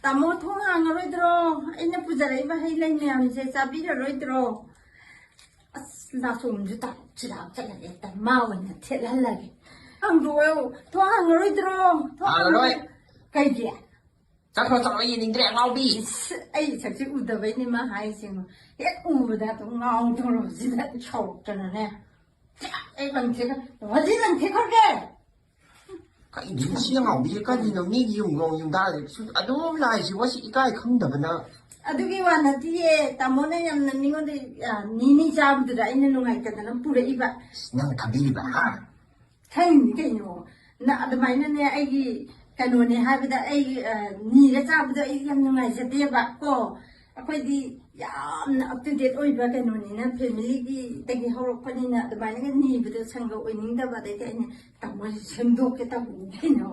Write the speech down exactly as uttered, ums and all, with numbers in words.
ꯇꯥꯃꯣ, ꯊꯣꯡ ꯍꯥꯡꯉꯔꯣꯏꯗ꯭ꯔꯣ? ꯑꯩꯅ ꯄꯨꯖꯔꯛꯏꯕ ꯍꯩ ꯂꯩ ꯃꯌꯥꯝꯁꯦ ꯆꯥꯕꯤꯔꯔꯣꯏꯗ꯭ꯔꯣ? ꯑꯁ, ꯂꯥꯛꯁꯣꯝꯁꯨ ꯇꯥ ꯆꯤꯔꯥꯛ ꯆꯠꯂꯒꯦ꯫ ꯃꯥ ꯑꯣꯏꯅ ꯊꯦꯠꯍꯜꯂꯒꯦ꯫ ꯍꯥꯡꯗꯣꯛꯑꯣ꯫ ꯊꯣꯡ ꯍꯥꯡꯉꯔꯣꯏꯗ꯭ꯔꯣ? ꯊꯣꯡ ꯍꯥꯡꯉꯔꯣꯏ꯫ ꯀꯩꯒꯤ? ꯆꯠꯈ꯭ꯔꯣ, ꯆꯠꯂꯣ, ꯌꯦꯡꯅꯤꯡꯗ꯭ꯔꯦ, ꯑꯉꯥꯎꯕꯤ꯫ ꯏꯁ, ꯑꯩ ꯁꯛꯁꯤ ꯎꯗꯕꯩꯅꯦ ꯃꯥ ꯍꯥꯏꯁꯦ꯫ ꯍꯦꯛ ꯎꯕꯗ ꯑꯗꯨꯝ ꯉꯥꯎꯗꯧꯔꯕꯁꯤꯗ ꯁꯥꯎꯔꯛꯇꯅꯅꯦ꯫ ꯑꯩ ꯂꯪꯊꯦꯛꯈ꯭ꯔ-, ꯍꯧꯖꯤꯛ ꯂꯪꯊꯦꯛꯈ꯭ꯔꯒꯦ꯫ ꯀꯩꯅꯣ ꯁꯤ ꯑꯉꯥꯎꯕꯤꯁꯦ? ꯀꯔꯤꯅꯣ? ꯃꯤꯒꯤ ꯌꯨꯝ ꯌꯨꯝꯗ ꯑꯗꯨꯝ ꯂꯥꯛꯏꯁꯤꯕꯣ? ꯁꯤ ꯏꯀꯥꯏ ꯈꯪꯗꯕꯅ꯫ ꯑꯗꯨꯒꯤ ꯋꯥ ꯅꯠꯇꯤꯌꯦ, ꯇꯥꯃꯣꯅ ꯌꯥꯝꯅ ꯃꯤꯉꯣꯟꯗ, ꯑ, ꯅꯤꯅꯤ ꯆꯥꯕꯗꯨꯗ ꯑꯩꯅ ꯅꯨꯡꯉꯥꯏꯇꯗꯅ ꯄꯨꯔꯛꯏꯕ꯫ ꯑꯁ, ꯅꯪ ꯈꯪꯕꯤꯔꯤꯕ, ꯍꯥ? ꯈꯪꯉꯤꯅꯤ ꯀꯩꯅꯣ꯫ ꯅ-, ꯑꯗꯨꯃꯥꯏꯅꯅꯦ, ꯑꯩꯒꯤ ꯀꯩꯅꯣꯅꯦ ꯍꯥꯏꯕꯗ ꯑꯩ, ꯑ, ꯅꯤꯔ ꯆꯥꯕꯗꯣ ꯑꯩ ꯌꯥꯝ ꯅꯨꯡꯉꯥꯏꯖꯗꯦꯕ ꯀꯣ꯫ ꯑꯩꯈꯣꯏꯗꯤ ꯌꯥꯝꯅ up to date ꯑꯣꯏꯕ ꯀꯩꯅꯣꯅꯤꯅ, family ꯒꯤꯗꯒꯤ ꯍꯧꯔꯛꯄꯅꯤꯅ ꯑꯗꯨꯃꯥꯏꯅꯒ ꯅꯤꯕꯗꯣ ꯁꯪꯒ ꯑꯣꯏꯅꯤꯡꯗꯕ, ꯑꯗꯩꯗꯤ ꯑꯩꯅ ꯇꯥꯃꯣꯁꯦ ꯁꯦꯝꯗꯣꯛꯀꯦ ꯇꯧꯕꯅꯤ ꯀꯩꯅꯣ꯫